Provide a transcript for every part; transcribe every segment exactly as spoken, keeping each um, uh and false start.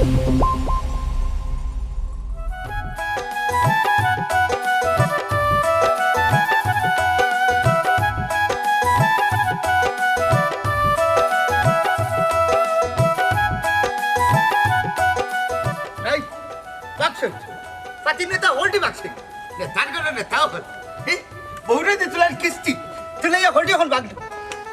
এই, বাক্স। পাতি নেতা হলটি বাক্সে। নেতার ঘরে নেতা হল। হে? বউরে দি তুলার কিস্তি। তুলে ইয়া হলটি এখন বাগলো।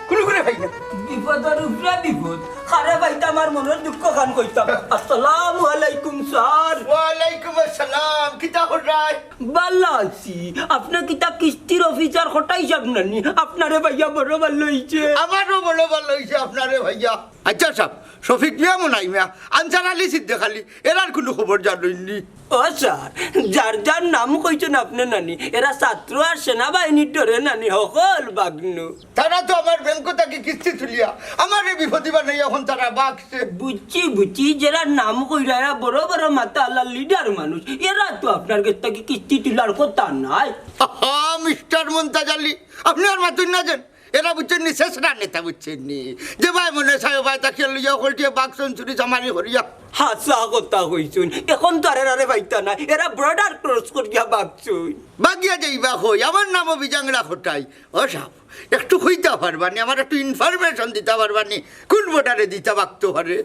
কুনু করে ভাই না। বিপদর উপরে বিপদ। কারে ভাইতা আমার মনর দুঃখ খান কইতাম। আসসালামু আলাইকুম স্যার। ওয়ালাইকুম আসসালাম। কিতা কররায়? ভালা আছি। আপনে কিতা কিস্তির অফিসার কটাই সাব নানি? আপনারে ভাইয়া বড় ভালা অইছে। আমারও বড় ভালা অইছে আপনারে ভাইয়া। আচ্ছা সাব, শফিক মিয়া, মুনাই মিয়া, আনসার আলী, সিদ্দিক আলী, এরার কুনু খবর জানইননি? ও স্যার, যার যার নাম কইছইন আপনে নানি, এরা ছাত্র আর সেনাবাহিনীর ডরে নানি হকল বাগনু। তারা তো আমার ব্যাংক থাকি কিস্তি তুলিয়া আমারে বিপদি বানাইয়া এখন তারা বাগছে। বুঝছি, বুঝছি, যেরার নাম কইরা এরা বড় বড় মাথা আলা লিডার মানুষ, এরা তো আপনার গেছ থাকি কিস্তি তুলার কথা নায়। আহা, মিস্টার মন্তাজ আলী, আপনে আর মাতইন না যেন। এরা বুঝছইন নি শেষরা নেতা বুঝছইন নি? যে ভাই মনে চায় ভাই তাকে লইয়া হলটিয়ে বাক্সন চুরি চামারি করিয়া। হাছা কথা কইছইন, এখন তো আর এরারে পাইতা না, এরা বর্ডার ক্রস করিয়া বাগছইন। বাগিয়া যাইবা কই? আমার নামও বিজাংরা কটাই। ও সাব, একটু কইতা পারবা নি, আমার একটু ইনফরমেশন দিতা পারবা নি, কুন বর্ডারে দিতা বাগতো পারে?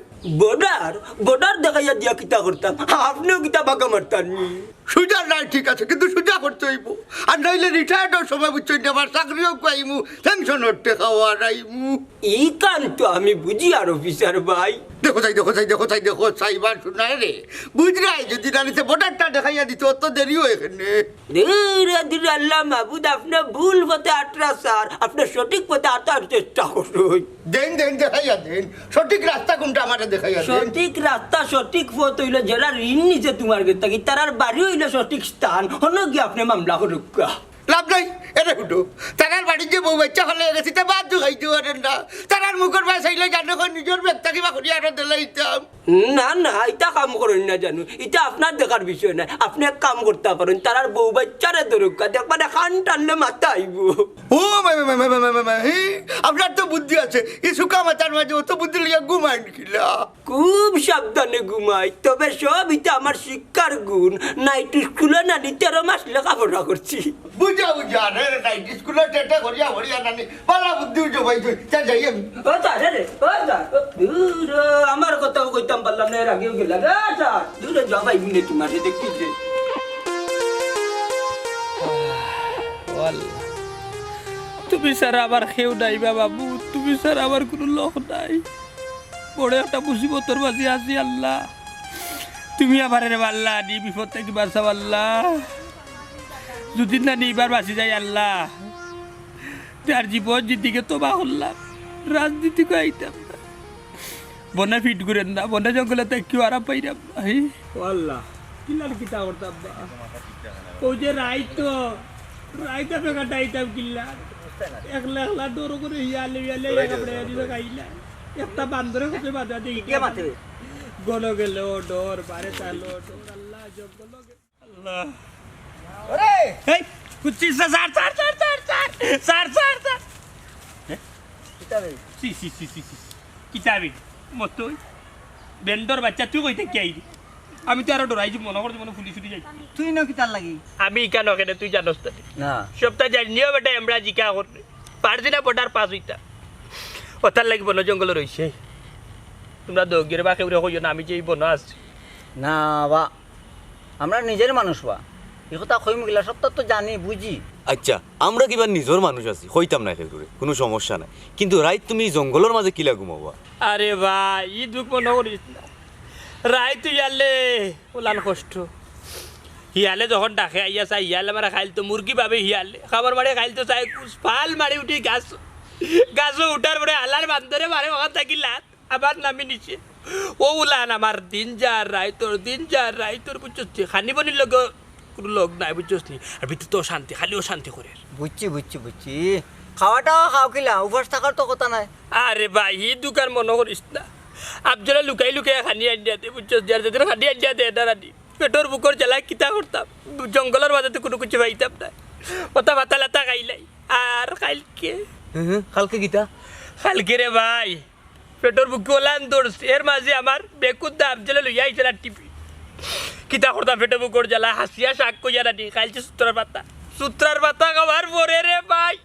বর্ডার? বর্ডার দেখাইয়া দিয়া কিতা করতাম? আপনেও কিতা বাগা মারতা নি? সুজা নাই, ঠিক আছে, কিন্তু সুজা করতে অইবো। আর নাইলে রিটায়ার্ডর সময় বুঝছইন নি, আমার চাকরিও খুয়াইমু, পেনশনর টেকাও হারাইমু। ইখান তো আমি বুঝি আর অফিসার ভাই। দেখো চাই, দেখো চাই, দেখো চাই, দেখো চাই, বা শুনায় রে। বুঝরায়, যদি নানিতে বর্ডারটা দেখাইয়া দিতো, অত দেরি অয় কেনে? দূরে দূরে আল্লাহ মাবুদ, আপনে ভুল পথে আটরা স্যার, আপনে সঠিক পথে আটার চেষ্টা করুন। দেন, দেন, দেখাইয়া দেন। সঠিক রাস্তা কুনটা আমারে দেখাইয়া দেন। সঠিক রাস্তা, সঠিক পথ অইলো যেরা ঋণ নিছে তুমার গেছ থাকি, তারার বাড়ি অইলো সঠিক স্থান, হনো গিয়া আপনে মামলা করুক্কা। লাভ নাই, এরে হুনো। তারার বাড়িত যে বউ বাইচ্চা ফালাইয়া গেছি, তে বাদ জুগাইতে পারেন না। তারার মুখর বায় চাইলে জানো কই নিজর ব্যাগ থাকি বা করিয়া আরো দিলাইতাম। না, না, ইতা কাম করইন না জানু। ইতা আপনার দেখার বিষয় নায়। আপনে এক কাম করতা পারইন, তারার বউ বাইচ্চারে ধরুক্কা, দেখবা না কান টানলে মাথা আইবো। ও মাই, মাই, মাই, হি, আপনার তো বুদ্ধি আছে। ই শুকা মাথার মাঝে অত বুদ্ধি লইয়া ঘুমাইন কিলা? খুব সাবধানে ঘুমাই, তবে সব ইতা আমার শিক্ষার গুণ। নাইট স্কুলো নানি তেরো মাস লেখাপড়া করছি। বুঝা, বুঝা, আরে, নাইট স্কুলো টেটে করিয়া করিয়া নানি, ভালা বুদ্ধি উঠে ভাই তুই, যা যাই আমি। ও যা রে, রে, ও যা, ও দূর, ও, আমার কথাও কইতাম পারলাম না, এর আগেও গেলা, রে, যা, দূরে যা ভাই, মিনে তোমার সাথে কি যে। ও আল্লাহ, তুমি ছাড়া আমার কেউ নাই বা বাবু, তুমি ছাড়া আমার কুনু লোক নাই। বড় একটা মুসিবতর মাঝে আছি আল্লাহ। তুমি আমারে রে আল্লাহ, নি বিপদ থাকি বাঁচাও আল্লাহ। যদি না নি ইবার বাঁচি যাই আল্লাহ, তে আর জীবন জিন্দেগি তবা করলাম, রাজনীতিত আইতাম না। বনে ফিট করের না, বনে জঙ্গলে থাকিও আরাম পাইরাম না। হি? ও আল্লাহ, কিলার কিতা করতাম বা? অউ যে রাইত তো, রাইত আপে কাটাইতাম কিলা? একলা একলা ডর করে হিয়ালে হিয়ালে একেবারে দিল খাইলা। একটা বান্দরে কত বাধা দেখি। কে মাতে? গলো গেলো ডর, বারে চালো ডর, আল্লাহ, জঙ্গলো গে-, আল্লাহ। ওরে! এই, কুচ্ছি সা-, স্যার, স্যার, স্যার। হ্যাঁ? কিতাবে? সি, সি, সি, সি, সি। কিতাবে? মতই। বেন্দর বাচ্চা, তুই কইতে কি আইলি? আমি তো আরো ডরাই যে মনে কর যে মনে ফুলি ছুটি যাই। তুই না কিতার লাগি? আমি ইখানো কেনে তুই জানোস তো? না। সবটা জানিও বেটা, আমরা জিকা করবে। পারছি না বর্ডার পাস হইতা। ওটার লাগি বন জঙ্গল রইছে। তোমরা দৌগির বা কেউরে কইও না, আমি যে এই বন আছি। না বা, আমরা নিজের মানুষ বা। এই কথা কইমু কিলা, সবটা তো জানি, বুঝি। আচ্ছা, আমরা কিবা নিজর মানুষ আছি, কইতাম না কেউরে, কুনু সমস্যা নাই। কিন্তু রাইত তুমি এই জঙ্গলর মাঝে কিলা ঘুমাবা? আরে ভাই, ই দুখ মনো করিস না। রাইত ইয়ালে ওলান কষ্ট। হিয়ালে যখন ডাকে আইয়া চাই, হিয়ালে মারা খাইল তো মুরগি ভাবে হিয়ালে। খাবার মারে খাইল তো চাই কুস, ফাল মারি উঠি গাছ। গাছো উঠার পরে আলার বান্দরে মারে ওখান থাকি লাত। আবার নামি নিচে। ও উলান আমার দিন যার রাইতর, দিন যার রাইতর, বুঝছস তুই? খানি বনির লগে কুনু লগ নাই, বুঝছস নি? আর ভিতরে তো অশান্তি, খালি অশান্তি করের। বুঝছি, বুঝছি, বুঝছি। খাওয়াটাও খাও কিলা, উপাস থাকার তো কথা নাই। আরে ভাই, ই দুকার মনো করিস না। আফজলে লুকাই লুকাই খানি আনিয়া দে, বুঝছস নি? আর যেদিন খানি আনিয়া দে না রানি, পেটর ভুকর জ্বালায় কিতা করতাম? জঙ্গলর মাঝে তো কুনু কিছু পাইতাম না। ওটা মাথা লাতা খাইলাই। আর কাইলকে? হ্যাঁ, হ্যাঁ, কালকে কিতা? কাইলকে রে ভাই, পেটর ভুকে অলান ধরছে, এর মাঝে আমার বেকুর দাম জেলে লইয়া আইছে না টিপি। কিতা করতাম, পেটর ভুকর জ্বালা, হাসিয়া শাক কইয়া রানি, খাইলছি সুত্রার পাতা। সুত্রার পাতা খাওয়ার পরে রে ভাই,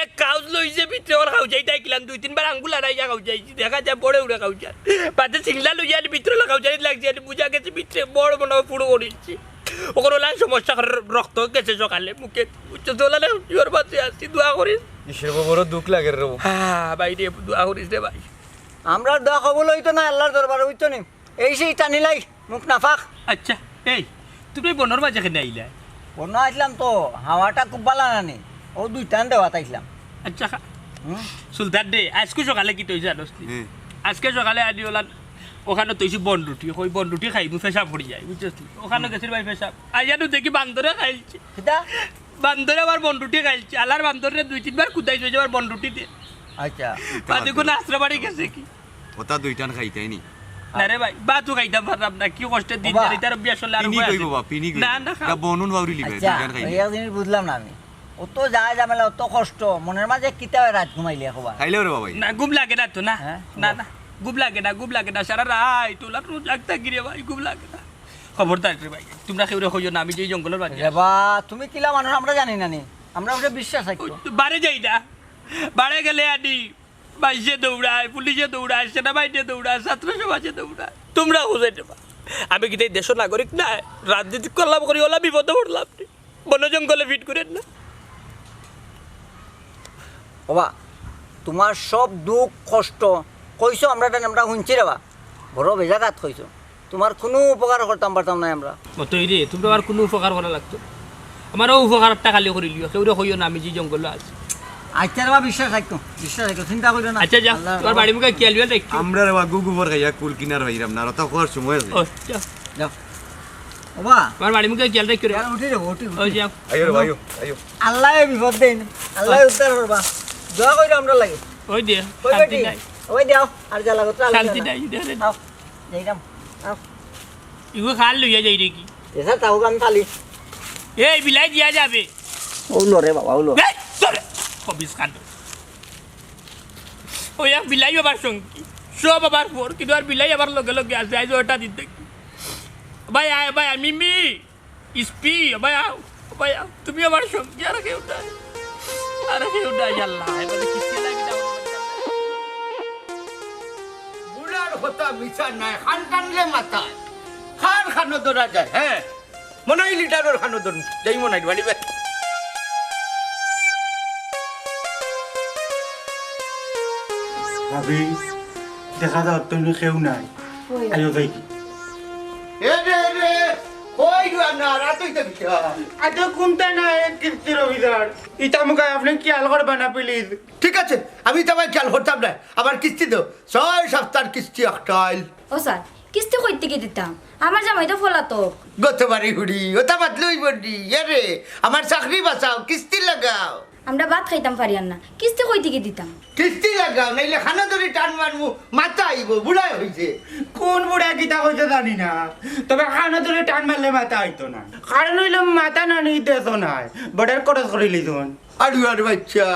এক কাউজ লইছে ভিতরে, ওর খাউজাইত আইছিলাম, দুই তিনবার আঙ্গুল আড়াইয়া খাউজাইছি, দেখা যায় বড়ে উড়ে খাউজার। বাদে সিংলা লইয়া আনি ভিতরে খাউজাইত লাগছে, আনি বুঝা গেছে ভিতরে বড় মনে হয় ফুড়ো করিলছে। ওখানে ওলান সমস্যা করে রক্ত গেছে সকালে মুখে, বুঝছো তো, ওলানে ওর বাদে আসছি, দোয়া করিস। ইসরে বাবা, বড় দুঃখ লাগে রে বাবা। হ্যাঁ ভাই রে, দোয়া করিস রে ভাই। আমরার দোয়া কবুল অইতো না আল্লার দরবারে, বুঝছো নি? এই সেই টানিলাই, মুখ নাফাক। আচ্ছা, এই, তুমি বনর মাঝে কেনে আইলা? বনো আইছিলাম তো, হাওয়াটা খুব ভালা নানি, ও দুই টান দেওয়াত আইছিলাম। আচ্ছা, খা-, হুম? সুলতান রে, আজকে সকালে কিতা অইছে জানোস নি? হুম। আজকে সকালে আনি ওলান ওখানো তৈছি বন রুটি, ওই বন রুটি খাইমু, পেশাব করি যায়, বুঝছস নি? ওখানো গেছিল ভাই পেশাব। আইয়ানু দেখি বান্দরে খাইলছে। কিতা? বান্দরে আবার বন রুটি খাইলছে। আলার বান্দরে দুই তিনবার কুদাইছে, ওই যে আবার বন রুটি দে। আচ্ছা। বাদে কোনো আশ্রা বাড়ি গেছে কি? ওটা দুই টান খাইতাই নি। না রে ভাই, ভাতও খাইতাম পারলাম না, কি কষ্টে দিন বাবা। যার, ইতার অভ্যাস হলে আর পিনি উপায় কই আছে। বাবা, পিনি কই? না, না, খাও। এটা বনুন বাউরি লিবে, আচ্ছা, দুই টান খাইলে। ওই এক জিনিস বুঝলাম না আমি। অত যা ঝামেলা, অত কষ্ট, মনের মাঝে কিতা হয় রাত ঘুমাইলে, কবা? খাইলেও রে বাবা। না, ঘুম লাগে না তো, না। হ্যাঁ? না, না, ঘুম লাগে না, ঘুম লাগে না। সারা রাত ওলা রোজ জাগতা গিরে ভাই, ঘুম লাগে না। খবরদার রে ভাই, তোমরা কেউরে কইও না, আমি যে এই জঙ্গলের বাড়ি। রে বা, তুমি কিলা মানুষ আমরা জানি না নি, আমরা ওটা বিশ্বাস রাখি। বারে যাই না, বারে গেলে আনি, মাইনষে দৌড়ায়, পুলিশে দৌড়ায়, সেনাবাহিনীয়ে দৌড়ায়, ছাত্র সমাজে দৌড়ায়। তোমরা বুঝাই দেবা। আমি কিতা এই দেশর নাগরিক না? রাজনীতি করলাম করি, ওলা বিপদে পড়লাম নি। বন জঙ্গলে ফিট করেন না। বাবা, তোমার সব দুঃখ কষ্ট কইছো, আমরা জানি, আমরা শুনছি রে বা। বড় বেজাগাত কইছো। তোমার কোনো উপকার করতাম পারতাম না আমরা। মতই রে, তোমরা আর কোনো উপকার করা লাগতো না। আমারও উপকারটা খালি করি লিও, কেউরে কইও না আমি যে জঙ্গলে আছি। আচ্ছা রে বা, বিশ্বাস রাখো, বিশ্বাস রাখো, চিন্তা করিও না। আচ্ছা, যাও, আল্লাহ তোমার বাড়ি মুখে খেয়াল বিয়াল রাখো। আমরা রে বা, গু গোবর খাইয়া কুল কিনার হইরাম না, আর তা খোয়ার সময় আছে। ও, যাও। যাও। বাবা। তোমার বাড়ি মুখে খেয়াল রাখো রে। যাও, উঠি যাবো, উঠি, উঠি। ও, যাও। আইও রে বা, আইও, আইও। আল্লাহ বিপদ দেন, আল্লাহ উদ্ধার করবা। দোয়া কইরো আমরা লাগে। ওই দে, কই শান্তি বেটি? নাই। ওই দেও, আর জ্বালা করতে আল্লাহ শান্তি না। নাই, দে, দে। আও, যাইরাম, আও। ইগু খাল লইয়া যাই রে কি? এসা তাও আমি খালি। এই বিলাই দিয়া যাবে। ওলো রে বাবা, ওলো। এই, চলে। কবিস খান। ওই এক বিলাই আবার সঙ্গী। সব আবার পর, কিন্তু আর বিলাই আবার লগে লগে আছে। আইজ ওটা দিন দেখি। ভাই, আয়, ভাই, আমি মি। ইস্পি, ভাই, আও। ভাই, আও। তুমি আমার সঙ্গী, আর কেউ নাই। আর কেউ নাই, আল্লাহ। এবারে কিস্তি লাগি দাও। বুড়ার কথা মিছা নাই, খান টানলে মাথায়। খান খানো ধরা যায়, হ্যাঁ। মনে হয় লিটারর খানো ধরুন। যাই মনে হয়, বাড়ি বে। ভাবি, দেখা যার তো কেউ নাই। ওই। আইও যাই। এ রে, এ রে, কই গো না, রাত হইতে দিছে। আজ কোনটা না এক কিস্তির অফিসার। ইতা মুখে আপনি খেয়াল করবা না, প্লিজ। ঠিক আছে, আমি তো ভাই খেয়াল করতাম না। আবার কিস্তি দাও, ছয় সপ্তাহর কিস্তি একটাইল। ও স্যার, কিস্তি কই থাকি দিতাম? আমার জামাই তো পলাতক। গতবারে হুড়ি, ওটা বাদলে হইব নি। এ রে, আমার চাকরি বাঁচাও, কিস্তি লাগাও। আমরা ভাত খাইতাম পারিয়ার না, কিস্তি কই থাকি দিতাম? কিস্তি লাগাও, নাইলে খানো ধরি টান মারমু, মাথা আইব, বুড়াই হইছে। কোন বুড়া কিতা কইছে জানি না, তবে খানো ধরি টান মারলে মাথা আইতো না। কারণ হইল মাথা নানি দেশো নাই, বর্ডার খরচ করি লিছুন। আড়ু আড়ু বাচ্চা,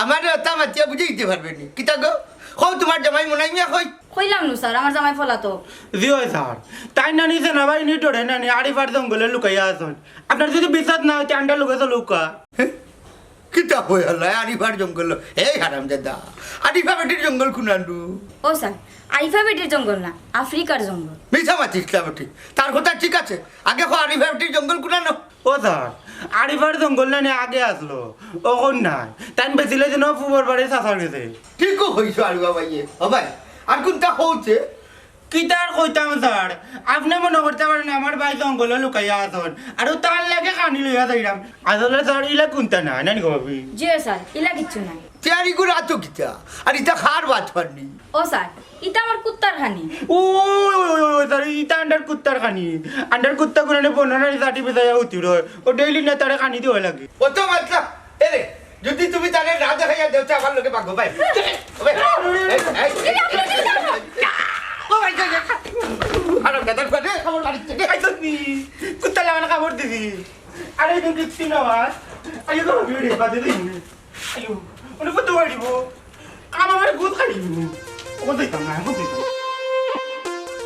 আমারে ওটা মাতিয়া বুঝে দিতে পারবে নি। কিতা গো? কও তোমার জামাই মনাই মিয়া কই? কইলাম নু স্যার, আমার জামাই পলাতক। জি অয় স্যার, তাই নানি সেনাবাহিনী ডরে নানি আরিফার জঙ্গলে লুকাইয়া আছন। আপনার যদি বিশ্বাস না হয়, তে আন্ডার লগে চলুক্কা। হে? কিতা কই আল্লাহ, আরিফার জঙ্গল? এই হারামজাদা, আরিফা বেটির জঙ্গল কুনান্ডু? ও স্যার, আরিফা বেটির জঙ্গল না, আফ্রিকার জঙ্গল। মিছা মাতিস না বেটি, তার কথা ঠিক আছে। আগে কও আরিফা বেটির জঙ্গল কুনানো? ও স্যার, আরিফার জঙ্গল নানি আগে আসলো, অখন নাই। তাইন বেচিলে যেন ফুবর বাড়ি চাচার গেছে। ঠিকও কইছো আরিফা ভাইয়ে। ও ভাই, আর কোনটা কইছে? কিতার কইতাম স্যার, আপনি মনে করতে পারেন আমার ভাই জঙ্গলে লুকাইয়া আছন, আর ও তার লাগে খানি লইয়া যাইরাম। আসলে স্যার, ইলা কুনতা না, নানি গো ভাবি? জি স্যার, ইলা কিচ্ছু নাই। তে আর ইগু রাতো কিতা? আর ইতা খার ভাত পারনি? ও স্যার, ইতা আমার কুত্তার খানি। ও, ও, ও, ও, ও, স্যার, ইতা আন্ডার কুত্তার খানি। আন্ডার কুত্তা গুনানে বনানার জাতি বিদায়া উতি রয়। ও ডেইলি না তারে খানি দেওয়া লাগে। ও তো মাতলা, এ রে, যদি তুমি তারে না দেখাইয়া দেও, তে আমার লগে ভাগো ভাই। ও ভাই, এই, এই, এই, এই, ও ভাই, এই, এই, আরে, গাদার বাদে, আমার বাড়িতে নে। আইসনি, কুত্তা লাগানো কামড় দিবি। আরে, তুমি কিচ্ছু না, আমার। আইও তো, আমি ওরে বাদে দিই। আইও, ওরে কত বাড়িব? আমার গুদ খাইব। ও যাইতাম না, এখন যাইতাম।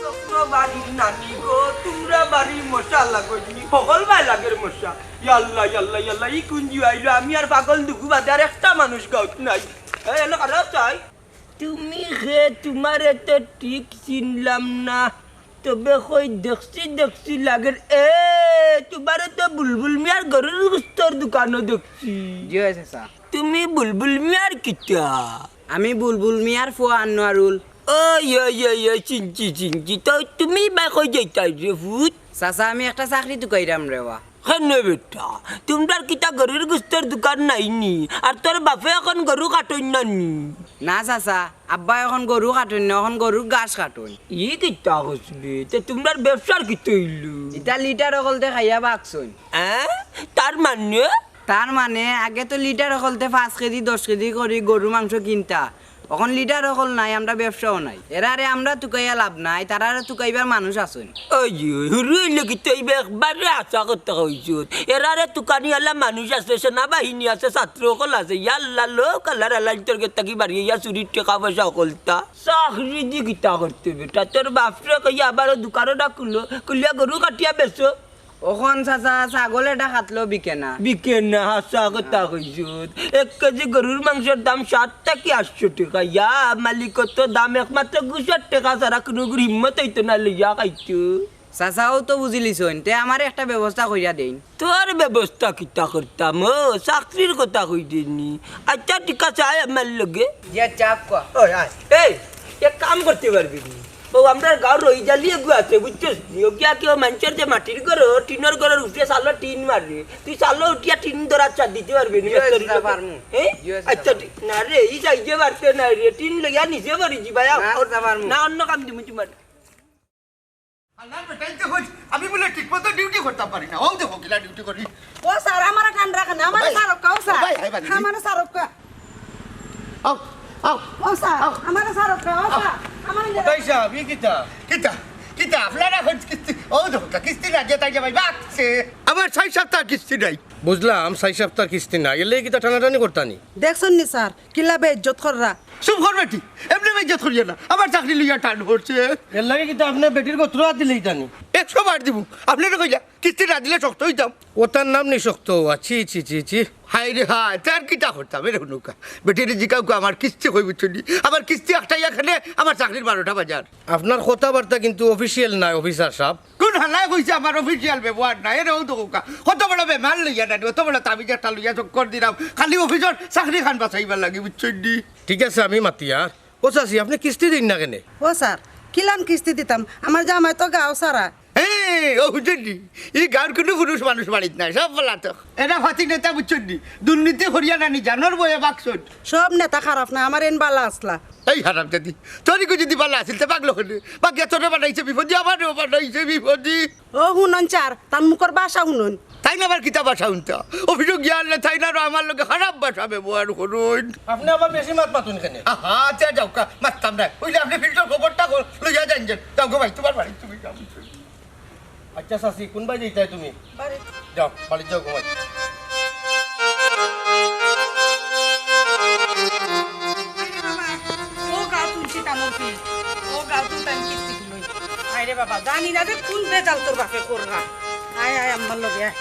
স্বপ্ন বাড়ির নানি গো, তোমরা বাড়ি মশা লাগইনি, হকল বায় লাগের মশা। ইয়াল্লা, ইয়াল্লা, ইয়াল্লা, ই কুঞ্জি আইলো, আমি আর পাগল দুগু বাদে আর একটা মানুষ গাউত নাই। এই, এলো কারা চাই? তুমি কে? তোমারে তো ঠিক চিনলাম না, তবে কই দেখছি দেখছি লাগের। এ, তোমারে তো বুলবুল মিয়ার গরুর গুস্তর দোকানো দেখছি। জি অয় চাচা। তুমি বুলবুল মিয়ার কিতা? আমি বুলবুল মিয়ার ফুয়া আনোয়ারুল। ওই, ওই, ওই, ওই, চিনছি, চিনছি। তো তুমি বা কই যাইতায় রে ফুত? চাচা, আমি একটা চাকরি তুকাইরাম রে বা। কেনে বেটা, তোমরার কিতা গরুর গুস্তর দোকান নাইনি? আর তোর বাপে এখন গরু কাটইন না নি? না চাচা, আব্বা এখন গরু কাটইন না, এখন গরুর ঘাস কাটইন। ই কিতা কস বে? তে তোমরার ব্যবসার কিতা অইলো? ইতা লিডার অকলতে খাইয়া বাকছইন। হ্যাঁ? তার মানে? তার মানে আগে তো লিডার অকলতে পাঁচ কেজি, দশ কেজি করি গরু মাংস কিনতা, অখন লিডার অকল নাই, আমরা ব্যবসাও নাই। এরারে আমরা তুকাইয়া লাভ নাই, তারারে তুকাইবার মানুষ আছইন। ওই যে, হুরু অইলে কিতা অইবে, একবারে হাছা কথা কইছস। এরারে তুকানিআলা মানুষ আছে, সেনাবাহিনী আছে, ছাত্র অকল আছে। ইয়াল্লা, লোক আল্লার আল্লাহ, তোর গেট থাকি বাড়ি ইয়া চুরির টেকা পয়সা অকলতা। চাকরি দি কিতা করতে বেটা? তোর বাপরে কইয়া আবার ও দোকান ওটা খুলো, খুলিয়া গরু কাটিয়া বেচো। অখন চাচা, ছাগল এটা কাটলেও বিকে না। বিকে না, হাছা কথা কইছস। এক কেজি গরুর মাংসর দাম সাত থাকি আটশো টেকা। ইয়া মালিক, অত দাম একমাত্র ঘুষর টেকা ছাড়া কুনুগুর হিম্মত অইতো না লইয়া খাইতো। চাচা, অউ তো বুঝিলিছইন, তে আমারে একটা ব্যবস্থা করিয়া দেইন। তোর ব্যবস্থা কিতা করতাম? ও, চাকরির কথা কইদেরনি। আচ্ছা, ঠিক আছে, আয় আমার লগে। জি আচ্ছা, আক্কা। ওই, আয়। এই, এক কাম করতে পারবি নি? ও, আমরার গাঁওর রইজালি এগু আছে, বুঝছস নি? ও গিয়া কেউ মানষর যে মাটির ঘর, টিনর ঘরর উপরে চালো টিন মারে। তুই চালো উঠিয়া টিন ধরার চার দিতে পারবি নি, জি, মিস্ত্রি চাচা, লোকে? পারমু। হ্যাঁ? জি, চাচা, আচ্ছা, পারমু। ঠিক, না রে, ই সাইজে পারতে না রে, টিন লইয়া নিচে পড়ি যিবায়। না, চাচা, পারমু। না, অন্য কাম দিমু তোমার। আল্লার বেটা, এই দেখো, আমি বুলে ঠিক মতো ডিউটি করতাম পারি না। অউ দেখো, কিলা ডিউটি করি। ও স্যার, আমারে টান রাখেন, আমারে স্যার, ও স্যার। ভাই, ভাই, ভাই। আমারে স্যার, ও স্যার। আও, আও। ও স্যার, আও। আমারে স্যার, ও স্যার। ভাই সাহেব, ই কিতা? কিতা? কিতা? আপনারা এখন কিস্তি, অউ দেখো, কিস্তি না দিয়া তাই যে ভাই বাঁচছে। আমার ছয় সপ্তাহ কিস্তি নাই। বুঝলাম, ছয় সপ্তাহ কিস্তি নাই। এলে কিতা টানাটানি করতানি? দেখছইন নি স্যার, কিলা বেইজ্জত কররা। চুপ কর বেটি, এমনে বেইজ্জত করিও না। আমার চাকরি লইয়া টান পড়ছে। এর লাগি কিতা আপনে বেটির গোত্র আত দিলাইতানি? একশো বার দিমু। আপনারে কইলা, কিস্তি না দিলে শক্ত অইতাম। ও তার নাম নি শক্ত অওয়া, ছি, ছি, ছি, ছি। হায় রে হায়, তে আর কিতা করতাম, এরে হুনউক্কা। বেটিরে জিকাউক্কা, আমার কিস্তি কই বুঝছইন নি? আমার কিস্তি একটাই এখানে, আমার চাকরির বারোটা বাজার। আপনার কথাবার্তা কিন্তু official নায়, অফিসার সাব। কোন হালায় কইছে আমার official ব্যবহার নাই? এরে অউ দেখউক্কা, কত বড় বেমার লইয়া নানি, অত বড় তাবিজ একটা লইয়া চক্কর দিরাম, খালি অফিসর চাকরি খান বাঁচাইবার লাগি, বুঝছইন নি? ঠিক আছে, আমি মাতিয়ার। ও চাচি, আপনে কিস্তি দেইন না কেনে? ও স্যার, কিলান কিস্তি দিতাম? আমার জামাই তো গাঁও ছাড়া। এ, অউ বুঝছইন নি? ই গাঁওর কুনু পুরুষ মানুষ বাড়িত নাই, সব পলাতক। এরা ফাতিং নেতা, বুঝছইন নি? দুর্নীতি করিয়া নানি জানর বয়ে বাকছইন। সব নেতা খারাপ না, আমার এন বালা আছলা। এই হারামজাদি, তোর ইগু যদি বালা আছিল, তে পাগল অইলে। বাগিয়া তোরে বানাইছে বিপদি, আমারেও বানাইছে বিপদি। ও হুনইন স্যার, তান মুখর ভাষা হুনইন। তাইন আবার কিতা ভাষা হুনতা? অফিসো গিয়া আনলে তাইন আরো আমার লগে খারাপ ভাষা ব্যবহার করইন। আপনে আবার বেশি মাত মাতইন কেনে? আহা, তে যাউক্কা, মাততাম নায়। অইলে আপনে ফিল্ডর খবরটা কর, লইয়া যাইন যে। যাও গো ভাই, তোমার বাড়ি তুমি যাও। আচ্ছা চাচি, কুনবায় যাইতায় তুমি? বাড়ি। যাও, বাড়িত যাও, ঘুমাই। ও গাঁও তুলছি তামর কি? ও গাঁও তুলতাম কিস্তি তুলই। আরে বাবা, জানি না রে কুন বেজাল তোর বাপে কররা। আয়, আয়, আম্মার লগে আয়।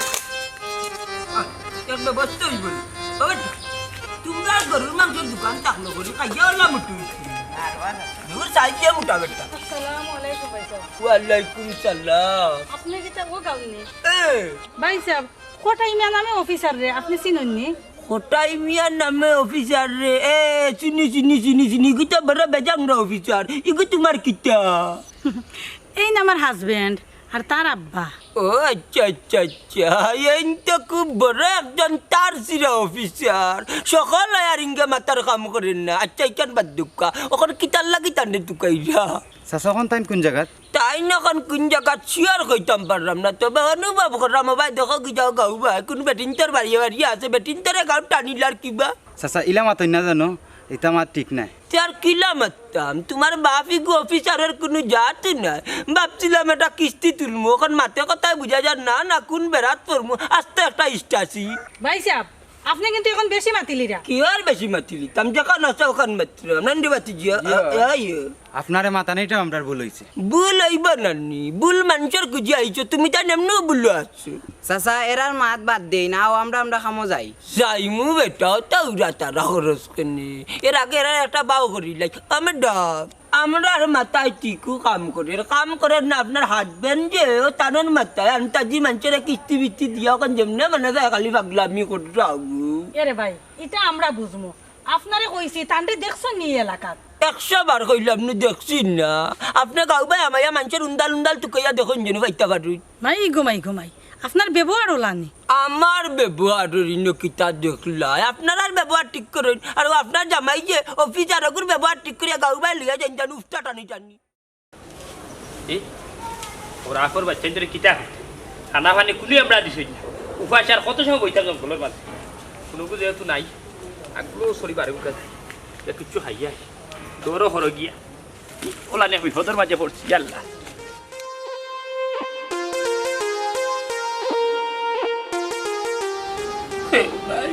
আহ, তোর ব্যবস্থা অইবো নি। বাবা, তোমরা গরুর মাংসর দোকান থাকলো করি, খাইয়া অলা মুটু। দূর সাইড দিয়া মুটা বেটা। আসসালামু আলাইকুম ভাইসাব। ওয়ালাইকুম সালাম। আপনে কিতা ও গাঁওর নি? এ। ভাইসাব, কটাই মিয়া নামে অফিসার রে, আপনে চিনইন নি? কটাই মিয়া নামে অফিসার রে, এ, চিনি, চিনি, চিনি, চিনি, ইগু তো বড় বেজাংরা অফিসার, ইগু তোমার কিতা? এইন আমার husband আর তার আব্বা। ও আচ্ছা, আচ্ছা, আচ্ছা, এইন তো খুব বড় একজন তার সিরা অফিসার, সকল আর ইঙ্গে মাতার কাম করের না। আচ্ছা, ইখান বাদ দেউক্কা, অখন কিতার লাগি তানরে তুকাইরা? চাচা, অখন তাইন কুন জাগাত? তাইন অখন কুন জাগাত sure কইতাম পাররাম না, তবে অনুভব কররাম, ও ভাই, দেখো কি যাও গাঁও ভাই, কুন বেটিন্তর বাড়িয়ে বাড়িয়ে আছে, বেটিন্তরে গাঁও টানিলার কিবা। চাচা, ইলা মাতইন না জানো, ইতা মাত ঠিক নায়। তে আর কিলা মাততাম, তোমার বাপ ইগু অফিসারর কুনু জাত নায়। ভাবছিলাম এটা কিস্তি তুলমু, অখন মাতে কথায় বুঝা যার না, না কুন বেড়াত পড়মু, আস্তে একটা ইস্টাসি। ভাইসাব, আপনে কিন্তু অখন বেশি মাতিলিরা। কিওর বেশি মাতিলিতাম? যেখান আছে অখান মাতরাম। নান্দি বাতি জিয়া, আ, আ, ইয়ে। আপনারে মাতানিটা আমরার ভুল অইছে। ভুল অইবো নানি? ভুল মানষর খুঁজি আইছো, তুমি তান এমনেউ ভুলো আছো। চাচা, এরার মাত বাদ দেইন, আও আমরা আমরা কামো যাই। যাইমু বেটা, অতা উড়াতাড়া করস কেনে? এর আগে এরার একটা বাউ করিলাই। আমি ডাক। আমরার মাথায় টিকু কাম করের, কাম করের না আপনার হাজবেন্ড যে, ও তানর মাথায় আন্তাজি মানষরে কিস্তি বিস্তি দিয়া অখন যেমনে মনে যায় খালি পাগলামি কররা। এরে ভাই, ইটা আমরা বুঝমু। আপনারে কইছি, তানরে দেখছইন নি এলাকাত? একশো বার কইলাম নু, দেখছি না। আপনে গাউ বায় হামাইয়া মানষর উন্দাল উন্দাল তুকাইয়া দেখইন যেনু পাইতা পারইন। মাই গো মাই গো মাই, আপনার ব্যবহার অলানি। আমার ব্যবহারর ইনো কিতা দেখলায়? আপনারার ব্যবহার ঠিক করইন, আর ও আপনার জামাই যে অফিসার, অগুর ব্যবহার ঠিক করিয়া গাউ বায় লইয়া যাইন, জানু উফটা টানি টানি। এ, ওরা আকর বাচ্চা ধরে কিতা করতে? খানা পানি কুলি আমরা দিছি না। উপাস আর কত সময় বইতাম জঙ্গলর মাঝে? কুনুগু যেহেতু নাই, আগলো সরি বারে বুকা যায়। ইয়া কিচ্ছু খাইয়া আই। ডরও হরো গিয়া। ওলা নিয়া বিপদর মাঝে পড়ছি, আল্লাহ। হে ভাই,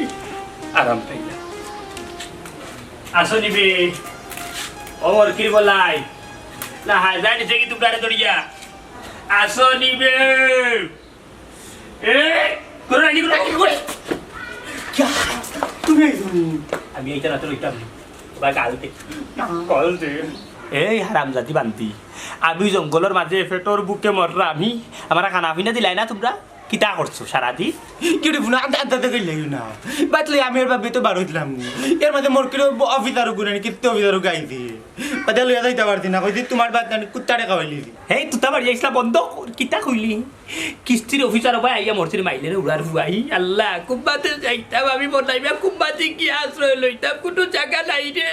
আরাম পাইলাম। আসো নিবে। ওমর কি বলাই? না, হায়, যাই নিচে কি তোমরা ধরিয়া? আসো নিবে। এ, করো না, কি করো, কি করো? কিয়া? তুমি আইছো নি? আমি এইটা না তো রইতাম। বা গাল দে। কল দে। এই হারামজাদি বান্দি। আমি জঙ্গলর মাঝে পেটর ভুকে মররা আমি। আমারে খানা পিনা দিলায় না তোমরা? কিতা করছো সারাদিন? কিরে বুনো, আন্তা, আন্তা দেখে লেই না। বাতলে আমি এর বাবে তো বার হইলাম। এর মাঝে মোর কিরে অফিসার গুনানি, কিত্তে অফিসার গাই দিয়ে। বাদে লইয়া যাইতা পারছি না, কইছি, "তোমার বাত নানি, কুত্তারে খাওয়াইলি।" হেই, তুতা বাড়ি আইসলা বন্ধ কর, কিতা কইলি? কিস্তির অফিসার ভাই আইয়া মরছে রে, মাইলে রে উড়ার ফুয়াই। আল্লাহ, কুম্বাতে যাইতাম আমি, বনাইবা কুম্বাতে কি আশ্রয় লইতাম? কুনু জাগা নাই রে।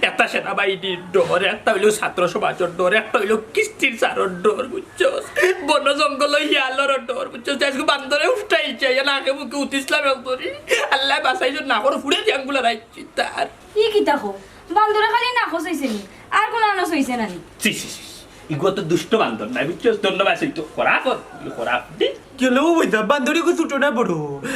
একটা সেনাবাহিনীর ডর, একটা অইলো ছাত্র সমাজর ডর, একটা অইলো কিস্তির স্যারর ডর, বুঝছস? বন জঙ্গল হিয়ালর ডর, বুঝছস? আজকে বান্দরে উঠাইছে, ইয়া নাকে মুখে উঠিসলাম একবারে। আল্লাহ বাঁচাইছো, না করে ফুড়ে দিয়ে আঙ্গুলা রাখছি তার। ই কিতা কও? বান্দরে খালি নাকচ অইছে নি? আর কুনু আনস অইছে না নি? ছি, ছি, ছি, ছি। ইগু তো দুষ্ট বান্দর নায়, বুঝছস? ধন্যবাদ, সেই তো খরাপ, খরাপ দে। কেলো বইতা, বান্দর ইগু ছোট না বড়?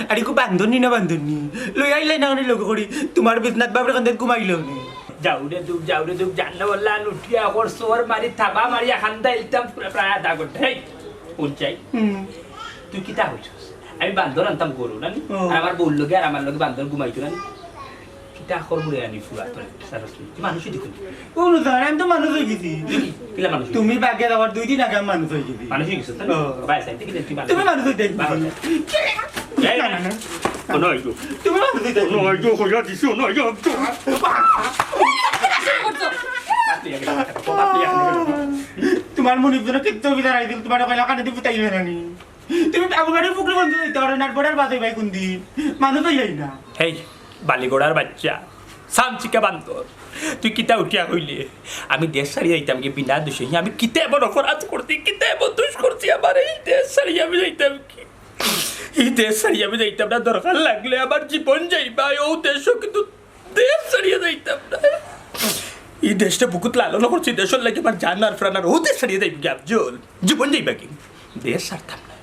আর ইগু বান্দর নি না বান্দর নি? লই আইলাই না অনে লগে করি, তোমার বিছনাত বাপরে কান্দাত ঘুমাইলো নি। যাও রে দুব, যাও রে দুব, জানো আল্লাহ, লুটিয়া কর, সোর মারি, থাবা মারি, হান্দা ইলতাম পুরা প্রায় আধা ঘন্টা। হেই, কোন চাই? হুম। তুই কিতা কইছস? আমি বান্দর আনতাম গরু, না নি? ও। আর আমার বউর লগে আর আমার লগে বান্দর ঘুমাইতো, না নি? কিতা খর মুড়ে আনি ফুরা তোর একটা সারা তুই। তুই মানুষই দেখুন। কোন স্যার, আমি তো মানুষ হয়ে গেছি। তুই কিলা মানুষ? তুমি বাগে আবার দুই দিন আগে আমি মানুষ হয়ে গেছি। মানুষ হয়ে গেছিস, তাই না? ও। ভাই, সাইড থেকে তুই মানুষ। তুমি মানুষ হইতে বাবা। এই, না, না, না। কোনো হইতো। তুমি মানুষ হইতে কোনো হইতো, কইয়া দিছি, কোনো হইতো। শুরু করছো। তোমার মনে হইতো না, কিচ্ছু বিচার আইছিল, তোমার কইলা কানে দিয়ে ফুটাই বেরানি। তুমি বাবুবাড়ির পুকুরে বন্ধ দিতে পারো না, আর বড়ার বাদে ভাই কোন দিন? মানুষ হইলাই না। হেই, বালিগড়ার বাচ্চা, সামচিকা বান্দর, তুই কিতা উঠিয়া কইলে? আমি দেশ ছাড়িয়া যাইতাম কি বিনা দোষে? আমি কিতা এমন অপরাধ করছি, কিতা এমন দোষ করছি? আমার এই দেশ ছাড়িয়া আমি যাইতাম কি? এই দেশ ছাড়িয়া আমি যাইতাম না। দরকার লাগলে আমার জীবন যাইবা, ও দেশও কিন্তু দেশ ছাড়িয়া যাইতাম না। এই দেশটা বুকুত লালন করছি, দেশর লাগি আমার জান আর প্রাণ, আর ও দেশ ছাড়িয়া যাইব কি আফজল? জীবন যাইবা কি? দেশ ছাড়তাম না।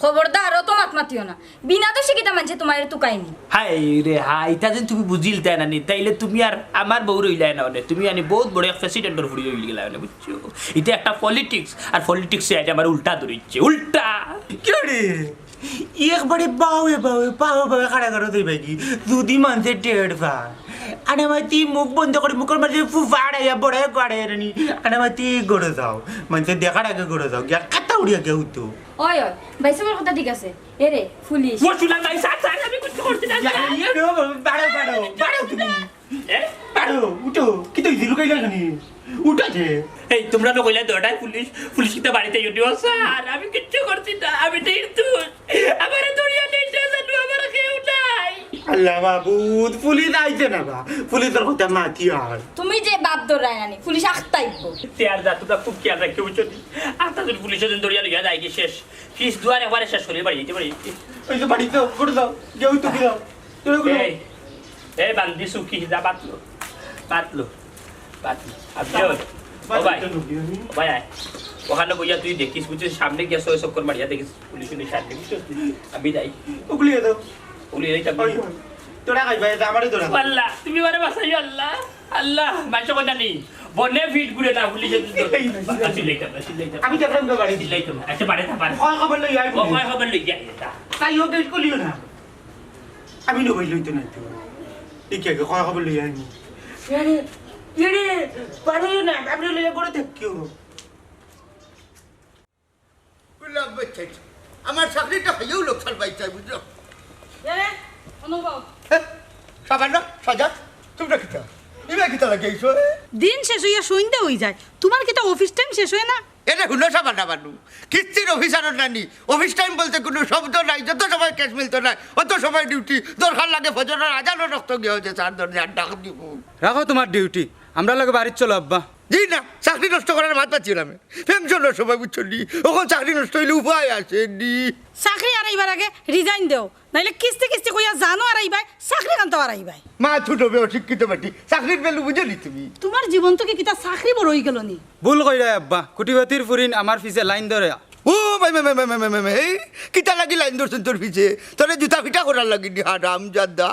খবরদার, অত মাত মাতিও না। বিনা দোষে কিতা মানষে তোমারে তুকাইনি? হায় রে হায়, ইতা যদি তুমি বুঝিলতায় না নি, তাইলে তুমি আর আমার বউ রইলায় না অনে। তুমি আনি বহুত বড় এক প্রেসিডেন্টর ফুড়ি রইলি গেলা অনে, বুঝছো? ইটা একটা পলিটিক্স, আর পলিটিক্সে আজ আমার উল্টা ধরিচ্ছে, উল্টা। কি রে? একবারে বাউয়ে বাউয়ে, বাউয়ে বাউয়ে খাড়া করো তুই ভাই কি? যদি মানষে টের পায়। আরে ভাই, তুই মুখ বন্ধ করে মুখর মাঝে ফু ফাড়াইয়া বড়াই করে রে নি। আরে ভাই, তুই গড়ে যাও। মানষে দেখার আগে গড়ে যাও। গিয়া কাতা উড়িয়া গিয়া উঠো। ওই, ওই, ভাই সাহেবের কথা ঠিক আছে। এ রে, পুলিশ। ও চুলার ভাই, স্যার, স্যার, আমি কিচ্ছু করছি না, ইয়া, স্যার। ইয়া, নো, বাড়ো, বাড়ো, বাড়ো তুমি। এ? বাড়ো, উঠো। কিতা অইছে, লুকাইলা কেনে? উঠো যে। এই, তোমরা না কইলা দরজায় পুলিশ, পুলিশ কিতা বাড়িত আইও নি? ও স্যার, আমি কিচ্ছু করছি না, আমি নির্দোষ। আমারে ধরিয়া নিতে জানো, আমার কেউ নাই। আল্লাহ মাবুদ, পুলিশ আইছে না বা? পুলিশর কথা মাতি আর। তুমি যে বাপ ধরায় আনি, পুলিশ আখতাইব। তে আর যা, তোমরা খুব খেয়াল রাখিও, বুঝছো নি? আখতা যদি পুলিশে যদি ধরিয়া লইয়া যায় কি শেষ? ফিস দুয়ার একবারে শেষ করিয়া বাড়ি যাইতে পারি। ওই তো বাড়ি তো, করে দাও, যাও তো, যাও। এই, এই বান্দি সুখী, যা বাতলো, বাতলো, বাতলো। আচ্ছা, ও ভাই, ও ভাই, আয়। ওখানে বইয়া তুই দেখিস, বুঝছিস, সামনে গিয়া ছয় চক্কর মারিয়া দেখিস, পুলিশ উলিশ আসবে, বুঝছিস? আমি যাই। ওগুলি দাও। ওই, ওই, তোরা খাইবা, এটা আমারই তোরা। আল্লাহ, তুমি আমারে বাঁচাইও, আল্লাহ। আল্লাহ, মাইনষে কইন না নি, বনে ফিট ঘুরে না, পুলিশে ধরে। এই, এই, এই। আসি লইতাম, আসি লইতাম। আমি দেখলাম তো বাড়ি। আসি লইতাম। আচ্ছা, বাড়ি যা, বাড়ি। কয় খবর লই আইবো? ও, কয় খবর লই আইবো, তা। তাই ও গেট খুলিও না। আমি নবই লইতে নাই তো। ঠিক আছে, কয় খবর লই আইবো। আরে, আরে, পারিও না, আপনি লইয়া করে দেখ কেউ। বুঝলাম, বুঝছি। আমার চাকরিটা হইয়াও লোকসান পাইছে, বুঝলো? এ, অনুভব। হ্যাঁ? সাবানা, সাজা, তোমরা কিতা? ইবা কিতা লাগে এইসব? দিন শেষ হইয়া সন্ধ্যা হই যায়, তোমার কিতা অফিস টাইম শেষ হয় না? এরে হুনো সাবানা বানু, কিস্তির অফিসারর নানি, অফিস টাইম বলতে কোনো শব্দ নাই, যত সময় ক্যাশ মিলতো নাই, অত সময় ডিউটি, দরকার লাগে ফজরের আজানও রক্ত গিয়া হইতে চার দরজার ডাক দিব। রাখো তোমার ডিউটি, আমরা লগে বাড়িত চলো আব্বা। জি না, চাকরি নষ্ট করার মাত পাচ্ছি না আমি। পেনশনের সময় বুঝছো নি, অখন চাকরি নষ্ট হইলে উপায় আছে নি। চাকরি হারাইবার আগে রিজাইন দেও, নাইলে কিস্তি কিস্তি কইয়া জানো হারাইবায়, চাকরি কান্তা হারাইবায়। মা ছোট মেয়ে অশিক্ষিত বেটি, চাকরির ভ্যালু বুঝো নি তুমি? তোমার জীবন তো কি কিতা চাকরি বড় হই গেল নি? ভুল কইরায় আব্বা, কোটিপতির ফুরিন আমার পিছে লাইন ধরে। ও ভাই, ভাই, ভাই, এই কিতা লাগি লাইন ধরছইন তোর পিছে? তোরে জুতা ফিটা করার লাগি নি, হারাম জাদা।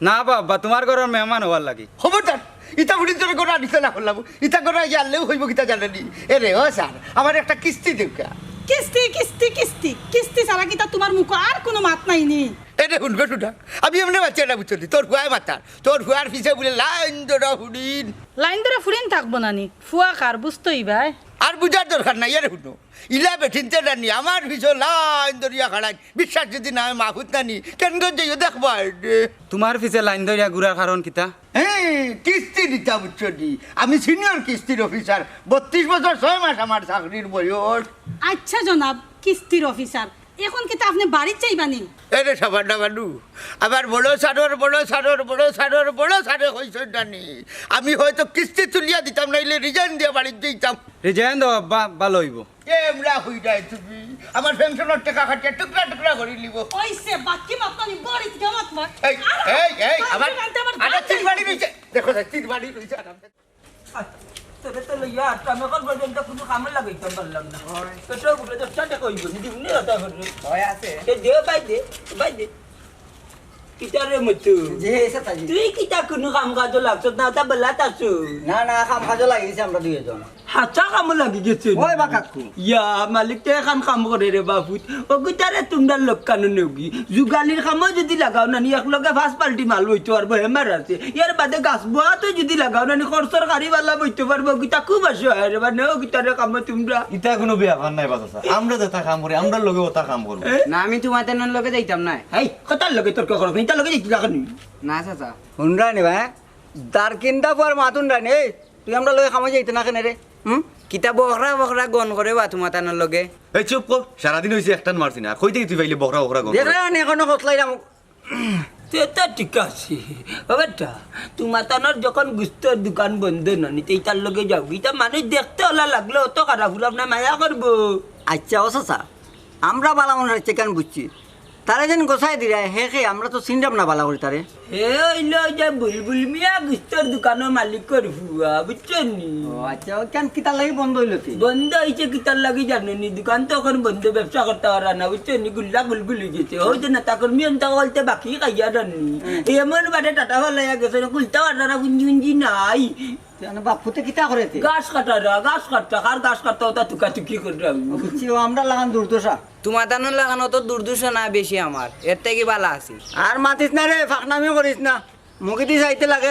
না বা আব্বা, তোমার ঘরর মেহমান হওয়ার লাগি। খবরদার, ইতা ফুড়ির তোরে ঘরো আনিছে না করলাম। ইতা ঘরো আইয়া আনলেও হইব কিতা জানে নি? এ রে, ও স্যার, আমার একটা কিস্তি দেউক্কা। কিস্তি, কিস্তি, কিস্তি। কিস্তি ছাড়া কিতা তোমার মুখো আর কোনো মাত নাই নি? এ রে, হুন গো, হুন না। আমি এমনে বাচ্চা না বুঝছো নি? তোর ফুয়ায় মাতার। তোর ফুয়ার পিছে বুলে লাইন ধরা ফুড়িন। লাইন ধরা ফুড়িন থাকবো না নি? ফুয়া কার বুঝতোই ভাই। আর বুঝার দরকার নাই, এ রে হুনো। ইলা বেটিন্তে নানি, আমার পিছে লাইন ধরিয়া খাড়াইন। বিশ্বাস যদি না হয়, মাহফুজ নানি, কেন গো যাইও দেখবা রে। তোমার পিছে লাইন ধরিয়া ঘুরার কারণ কিতা? হ্যাঁ, কিস্তি দিতা বুঝছো নি? আমি সিনিয়র কিস্তির অফিসার, বত্রিশ বছর ছয় মাস আমার চাকরির বয়স। আচ্ছা জনাব, কিস্তির অফিসার, এখন কিতা আপনি বাড়িত যাইবা নি? এ রে সাবানা বানু, আমার বড় স্যারর, বড় স্যারর, বড় স্যারর, বড় স্যারে কইছইন নানি, আমি হয়তো কিস্তি তুলিয়া দিতাম, নাইলে রিজাইন দিয়া বাড়িত যাইতাম। রিজাইন দেও আব্বা, ভালো হইব। এ এমলা হই যায় তুমি, আমার পেনশনের টাকা কাটিয়া টুকরা টুকরা করি নিব। ওই সে বাকি মাতনি বড়ি থেকে মাত মার। এই, আর এই, এই, আমার আমার, বাড়িতে আমার আরে দাঁত তিন বাড়ি নাই। রইছে। দেখো না, তিন বাড়ি রইছে। তোরে তো লইয়া আর আমি এখন পর্যন্ত কোনো কামে লাগাইতাম পারলাম না। হয়। তো সব উঠে দশটা টাকা হইব, যদি উনি হতা করবে। হয় আছে। তো দে ভাই দে, ভাই দে। কিতা রে মতু? জি, এসে থাকি। তুই কিতা কোনো কাম কাজও লাগছত না, তা বেলাত আছো? না, না, কাম কাজও লাগিয়েছি আমরা দুইজন। হাছা কামও লাগি গেছে? ওই বা কাকু। ইয়া, মালিক তো এখন কাম করে রে বাপুত। ও কিতা রে তোমরা লোক কানো নেওগি? যুগালির কামও যদি লাগাও না নি, এক লগে পাঁচ বালতি মাল হইতে পারবো, হেমার আছে। ইয়ার বাদে গাছ বোয়াত যদি লাগাও না নি, খরচর কারিবালা বইতে পারবো, কিতা খুব আসো হয় রে বা, নেও কিতা রে কামো তোমরা। ইতা কোনো ব্যাপার নাই বা চাচা। আমরা যেটা কাম করি, আমরার লগে ওটা কাম করবো। এ? না, আমি তোমার তেনর লগে যাইতাম না। এই, কথার লগে তর্ক করো, ইতার লগে যাইতে লাগে নি? না চাচা। হুনরা নি বা? দারকিন্দা পর মাতুন রানি, এই, তুই আমরার লগে কামো যাইতে না কেনে রে? হুম? কিতা বখরা বখরা গন করে বা তোমার তেনর লগে? এই চুপ কর, সারাদিন হইছে একটান মারছি না। কই থেকে তুই পাইলে বখরা বখরা গন করে? দেখলে না, এখনো হসলাই রামু। তে তো ঠিক আছে। ও বেটা, তোমার তানোর যখন গুস্তর দোকান বন্ধ ননি, তে ইতার লগে যাও। ইতা মানুষ দেখতে ওলা লাগলে অত খারাপ উলাপ না, মায়া করবো। আচ্ছা, ও চাচা, আমরা বালা মনে হচ্ছে কেন বুঝছি? তারা যেন গোসাই দিরা, হে কে, আমরা তো চিনলাম না বালা করি তারে। হে অইলো ওই যে বুলবুল মিয়া গুস্তর দোকানর মালিকর ফুয়া, বুঝছো নি? ও আচ্ছা, ও কেন কিতার লাগি বন্ধ হইলো কি? বন্ধ হইছে কিতার লাগি জানো নি? দোকান তো এখন বন্ধ, ব্যবসা করতে পারা না, বুঝছো নি? গুল্লা গুলগুল হয়ে গেছে। ওই যে নেতা কর্মী অন্তা বলতে বাকি খাইয়া জানি। হুম। এমন বাটে টাটা ফালাইয়া গেছে, খুলতে পারা না, গুঞ্জি গুঞ্জি নাই। কেন বাপুতে কিতা করে তে? গাছ কাটা রা, গাছ কাটতা, কার গাছ কাটতা ওটা তুকা তুকি করে রা। বুঝছি, ও আমরা লাগান দুর্দশা। তোমার দানোর লাগানো তো দুর্দশা না বেশি আমার, এর থেকে বালা আছি। আর মাতিস না রে, ফাঁকনামি করিস না। মুখেদি যাইতে লাগে,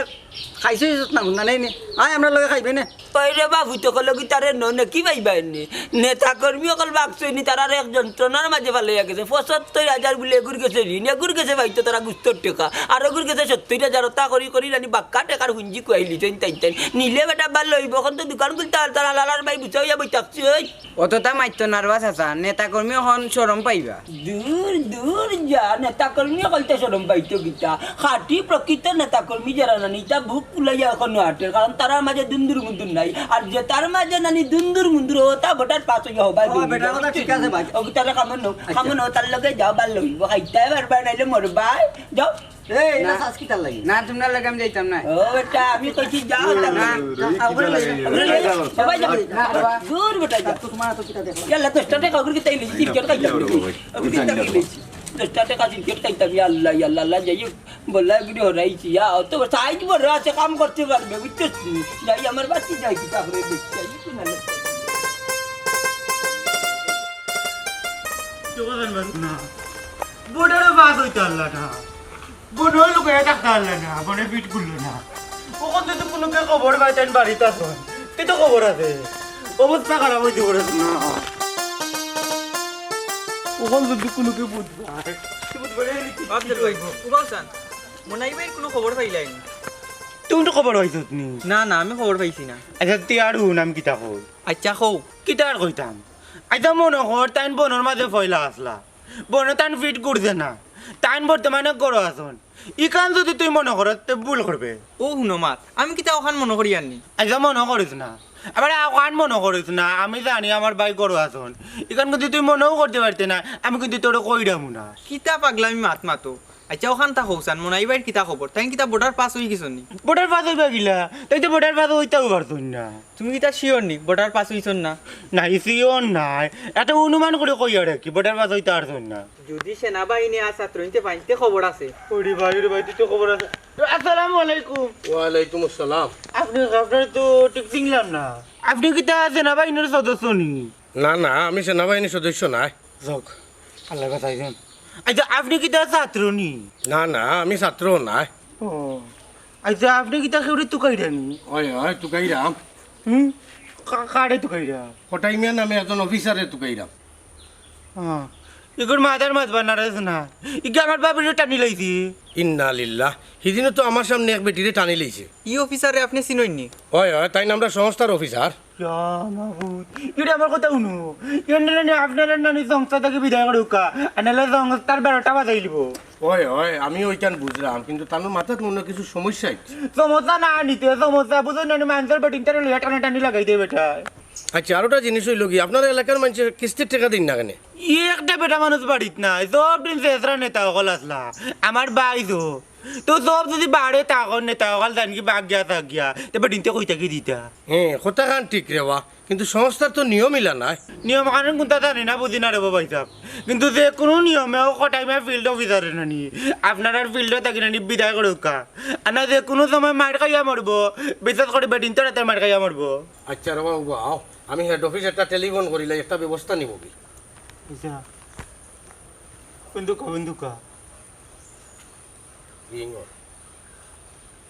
খাইছই যত না গুন্ডা নেই নে। আয়, আমরা লগে খাইবে নে। ওই রে বাবু, তো কলো কি তারে ন-, নে কি পাইবা এনে? নেতা কর্মী অকল বাক্সই নি, তারার এক যন্ত্রণার মাঝে ফালাইয়া গেছে। পঁচাত্তর হাজার বুলে এগুর গেছে ঋণ, এগুর গেছে পাইতো তারা গুস্তর টেকা। আর এগুর গেছে সত্তর হাজার, ওটা করি করি জানি বাক্কা টেকার হুঞ্জি কুয়াইলি, তাইন তাইন তাইন। নিলে বেটা ভালো হইব, এখন তো দোকান খুলতে আর তারা লালার ভাই বুঝা হইয়া বই থাকছে, ওই। অতটা মাইতো নারবা চাচা, নেতা কর্মী হন শরম পাইবা। দূর, দূর যা, নেতা কর্মী হকলতে শরম পাইতো কিতা? খাঁটি প্রকৃত নেতা কর্মী যারা নানি, ইতা বুক ফুলাইয়া এখনো আটের, কারণ তারার মাঝে দুন্দুর মুন্দুর নাই। আর যে তার মাঝে নানি দুন্দুর মুন্দুর, ও তা ভোটার পাস হইয়া হবাই ও, বইবি। বেটার কথা ঠিক আছে ভাই। ও কি তারা কামন নও, আচ্ছা। কামন নও, তার লগে যাও, ভালো হইব, খাইতে পারবা, নাইলে মরবাই, যাও। এই, না। না, শ্বাস কিতার লাগি? না, তোমরা লাগে আমি যাইতাম না। ও বেটা, আমি কইছি যাও, না, না, না, না, না, না, সবাই যাও। না, বাবা। দূর বেটা, যাও। তো তোমার তো কিতা দেখো? ইয়াল্লা, দশটা টেকা ওগুলো কি তাই লিখি, তিন জন খাইতাম। ওগুলো কি তাই লিখি? দশটা টেকা সিগারেট খাইতাম, ইয়া আল্লাহ, ইয়া আল্লাহ, আল্লাহ, যাই হোক, বললাই বুড়ি হরাইছি, ইয়া, অত সাইজ বড় আছে, কাম করতে পারবে, বুঝছস নি? যাই, আমার বাচ্চা যাই, তারপরে দেখি, যাই, একটু নালে। বর্ডারও পাস অইতে পারলা না, বর্ডারও লুকাইয়া থাকতে পারলা না, বনে পিট করলো না। অখন যদি কুনুকে খবর পায়, তাইন বাড়িত আছইন, তে তো খবর আছে। অবস্থা খারাপ অইতে পারে না। অখন যদি কুনুকে বুঝ পায়, তে বুঝ পারে নি। বাপ রে ভাই, উবাও চান। মনাই ভাইর কুনু খবর পাইলায় নি? তুই তো খবর পাইছত নি? না, না, আমি খবর পাইছি না। আচ্ছা, তুই আর হুন, আমি কিতা কই? আচ্ছা, কও। কিতা আর কইতাম? আচ্ছা, মনো কর, তাইন বনর মাঝে পয়লা আছলা। বনে তান ফিট করছে না। তাইন বর্তমানে ঘরো আছইন। ইখান যদি তুই মনো করস, তে ভুল করবে। ও হুনো মাত, আমি কিতা অখান মনো করিয়ার নি? আচ্ছা, মনো করিস না। আবার অখান মনো করিস না, আমি জানি আমার ভাই ঘরো আছইন। ইখান যদি তুই মনেও করতে পারতে না, আমি কিন্তু তোরে কইরাম না। কিতা পাগলামি মাত মাতো? আচ্ছা, অখানতা কও চান, মনাই ভাইর কিতা খবর? তাইন কিতা বর্ডার পাস অই গেছইন নি? বর্ডার পাস অইবা কিলা? তাইন তো বর্ডার পাস অইতাও পারছইন না। তুমি কিতা sure নি বর্ডার পাস অইছইন না? না, sure নায়। এটা অনুমান করি কইয়ার আর কি, বর্ডার পাস অইতা পারছইন না। যদি সেনাবাহিনী আর ছাত্রইন্তে পাইন, তে খবর আছে। ওরে ভাই, ওরে ভাই, তে তো খবর আছে। আসসালামু আলাইকুম। ওয়ালাইকুম আসসালাম। আপনি, আপনারে তো ঠিক চিনলাম না। আপনি কিতা সেনাবাহিনীর সদস্য নি? না, না, আমি সেনাবাহিনীর সদস্য নায়। যাউক, আল্লায় বাঁচাইছইন। আচ্ছা, আপনি কিতা ছাত্র নি? না, না, আমি ছাত্র নায়। ও, আচ্ছা, আপনি কিতা কেউরে তুকাইরা নি? অয়, অয়, তুকাইরাম। হুম? কা-, কারে তুকাইরা? কটাই মিয়া নামে একজন অফিসারে তুকাইরাম। হ্যাঁ। ইগুর মাথার মাত বানারস না। ইগু আমার বাপরে টানি লাইছে। ইন্না লিল্লাহ। হিদিনও তো আমার সামনে এক বেটিরে টানি লাইছে। ই অফিসারে আপনি চিনইন নি? অয়, অয়, তাইন আমরার সংস্থার অফিসার। ইয়া মাবুদ, ইটা আমার কথা হুনো। ইটা নানি আপনারার নানি সংস্থা থাকি বিদায় করউক্কা, আর নাইলে সংস্থার বারোটা বাজাইলিবো। অয়, অয়, আমি অইখান বুঝরাম, কিন্তু তান মাথাত মনো অয় কিছু সমস্যা অইছে। সমস্যা না নিতে, সমস্যা বুঝইন নানি, মানষর বেটিন্তরে লইয়া টানাটানি লাগাই দেয় বেটায়। আচ্ছা, আরোটা জিনিস অইলো কি, আপনারার এলাকার মানষে কিস্তির টেকা দেইন না কেনে? ই একটা বেটা মানুষ বাড়িত নাই, সব দিন শেষরা নেতা অকল আছলা। আমার ভাই তো তো সব যদি বাড়ে তখন নেতা অকল জানি কি বাগিয়া থাকিয়া, তে বেটিন্তে কই থাকি দিতা। হ্যাঁ, কথাখান ঠিক রে বা, কিন্তু সংস্থার তো নিয়ম ইলা নায়। নিয়ম কানুন কুনতা জানি না, বুঝি না রে বা ভাইসাব। কিন্তু যে কুনু নিয়মে ও কটাইমা ফিল্ড অফিসারে নানি, আপনারার ফিল্ডো থাকি নানি বিদায় করউক্কা। আর না যে কুনু সময় মাইর খাইয়া মরবো, বিশ্বাস করি বেটিন্তর আতে মাইর খাইয়া মরবো। আচ্ছা রে বা, উবাও, আমি হেড অফিস একটা টেলিফোন করিলাই, একটা ব্যবস্থা নিমু কি। আচ্ছা, বন্দুকা, বন্দুকা। Ring or.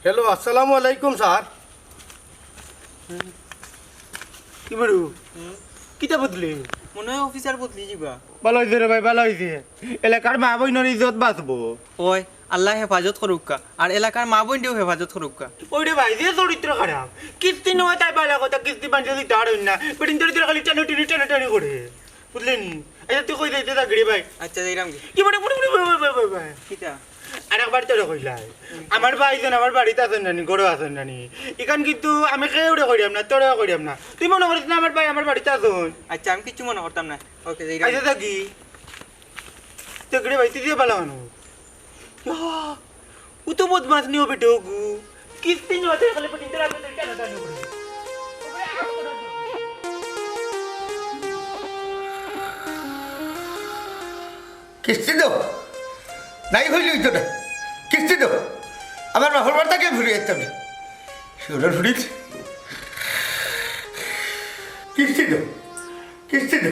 হ্যালো, আসসালামু আলাইকুম স্যার। কি বড়ু? হুম? কিতা বদলে? মনো অয় অফিসার বদলি যিবা। ভালা অইছে রে ভাই, ভালা অইছে। এলাকার মা-বইনর ইজ্জত বাঁচবো। অয়, আল্লায় হেফাজত করউক্কা, আর এলাকার মা-বইনরেও হেফাজত করউক্কা। ওই রে ভাই, যে চরিত্র খারাপ। কিস্তি নেওয়া তাই ভালা কথা, কিস্তি বানতে দিতে পারইন না। বেটিন্তর খালি টানাটানি, টানাটানি করে। বুঝলে নি? আচ্ছা, তুই কই যাইতে থাকি রে ভাই? আচ্ছা, যাইরাম কি? কি মানে, মানে, মানে, ভাই, ভাই, ভাই, ভাই। কিতা? আরেকবার তোরে কইলাই। আমার ভাইজন আমার বাড়িত আছইন নানি, ঘরো আছইন নানি। ইখান কিন্তু আমি কেউরে কইরাম না, তোরেও কইরাম না। তুই মনো করিস না আমার ভাই আমার বাড়িত আছইন। আচ্ছা, আমি কিচ্ছু মনো করতাম না। ওকে, যাইরাম। আচ্ছা, থাকি। থাকি রে ভাই, তুই যে ভালা মানুষ। ইয়া, ও তো বদমাশ নিও বেটা ওগু। কিস্তি নিও, তাই খালি বেটিন্তর আতে ধরি টানাটানি করে। কিস্তি দেও। নাই অইলে অইতো না। কিস্তি দেও। আমার বাপর বাড়ি থাকি ফুরি আইতাম না। শিওরের ফুরিত। কিস্তি দেও। কিস্তি দেও।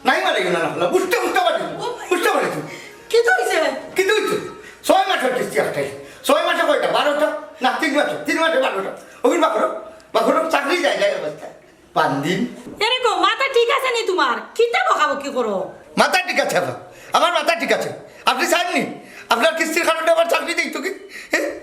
নাই মারে না, না, না, বুঝতে, বুঝতে পারি। ও ভাই। বুঝতে পারি তুমি। কিতা অইছে? কিতা অইছে? ছয় মাসর কিস্তি একটাই। ছয় মাসে কয়টা? বারোটা? না, তিন মাসে। তিন মাসে বারোটা। ওগুন বাকরো, বাকরো চাকরি যায়, যায় অবস্থা। পান দিন। এরে কও, মাথা ঠিক আছে নি তুমার? কিতা বকাবকি করো? মাথা ঠিক আছে আমার। আমার মাথা ঠিক আছে। আপনি চাইননি? আপনার কিস্তির কারণে আমার চাকরি যাইতো কি? হ্যাঁ?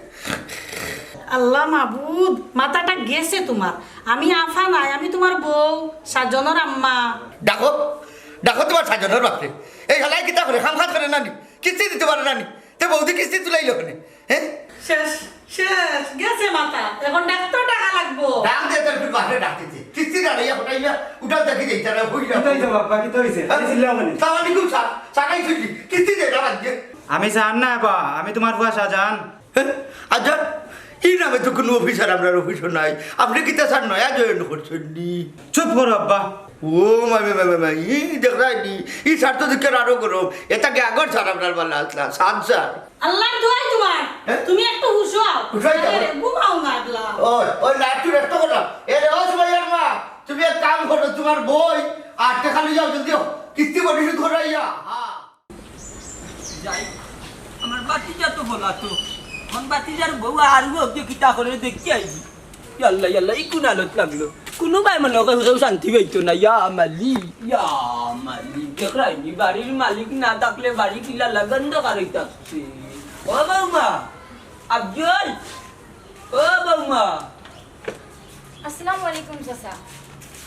আল্লাহ মাবুদ, মাথাটা গেছে তুমার। আমি আফা নায়, আমি তুমার বউ, সাজনর আম্মা। ডাকো, ডাকো তুমার সাজনর বাপরে। এই হালায় কিতা করে? কাম-কাজ করে না নি? কিস্তি দিতে পারে না নি? তে বউদি কিস্তি তুলাইলো কেনে? হ্যাঁ? শেষ, শেষ, গেছে মাথা। এখন ডাক্তার টাকা লাগবো। ডাক দে তোর বাপরে ডাক দিতে। কিস্তি দাঁড়াইয়া ফটাইয়া উঠাল দেখি যাই, তারা হইল। কিতা অইছে বাপ্পা, কিতা অইছে? হ্যাঁ? এই চিল্লাও কেনে? সালাম আলাইকুম স্যার, সাকাই ছুটি। কিস্তি দে, দাঁড়া দিয়ে। আমি স্যার না বা, আমি তুমার ফুয়া শাহজাহান। হ্যাঁ? আচ্ছা, ই নামে তো কুনু অফিসার আমরার অফিসো নাই। আপনে কিতা স্যার নয়া জয়েন করছইন নি? চুপ করো আব্বা। ও মাই, মাই, মাই, মাই, মাই, ই দেখরায় নি? ই স্যার তো দেখিয়ার আরো গরম। এর আগে আগর স্যার আমরার বালা আছলা, সাদ স্যার। আল্লার দোয়াই তুমার, হ্যাঁ? তুমি একটু হুশ অও। হুশ অই যাও। আরে, ঘুমাও না আগলা। ওই, ওই, না, একটু রেস্ট করো। এ রে, ও সুমাইয়ার মা, তুমি এক কাম করো, তুমার বই আর টেকা লইয়া যাও, জলদি অও। কিস্তি পরিশোধ করাইয়া। হ্যাঁ। যাই, আমার ভাতিজা তো বলা তো। অখন ভাতিজার বউ আর ও যে কিতা করে দেখি আইবি। ইয়াল্লা, ইয়াল্লা, ই কুন আলত লাগলো? কুনু বায় মনো করে কেউ শান্তি পাইতো না। ইয়া মালিক, ইয়া মালিক। দেখরায় নি, বাড়ির মালিক না থাকলে বাড়ি কিলা লাগান দরকার অইতাছে। ও বৌমা, আফজল, ও বৌমা। আসসালামু আলাইকুম চাচা,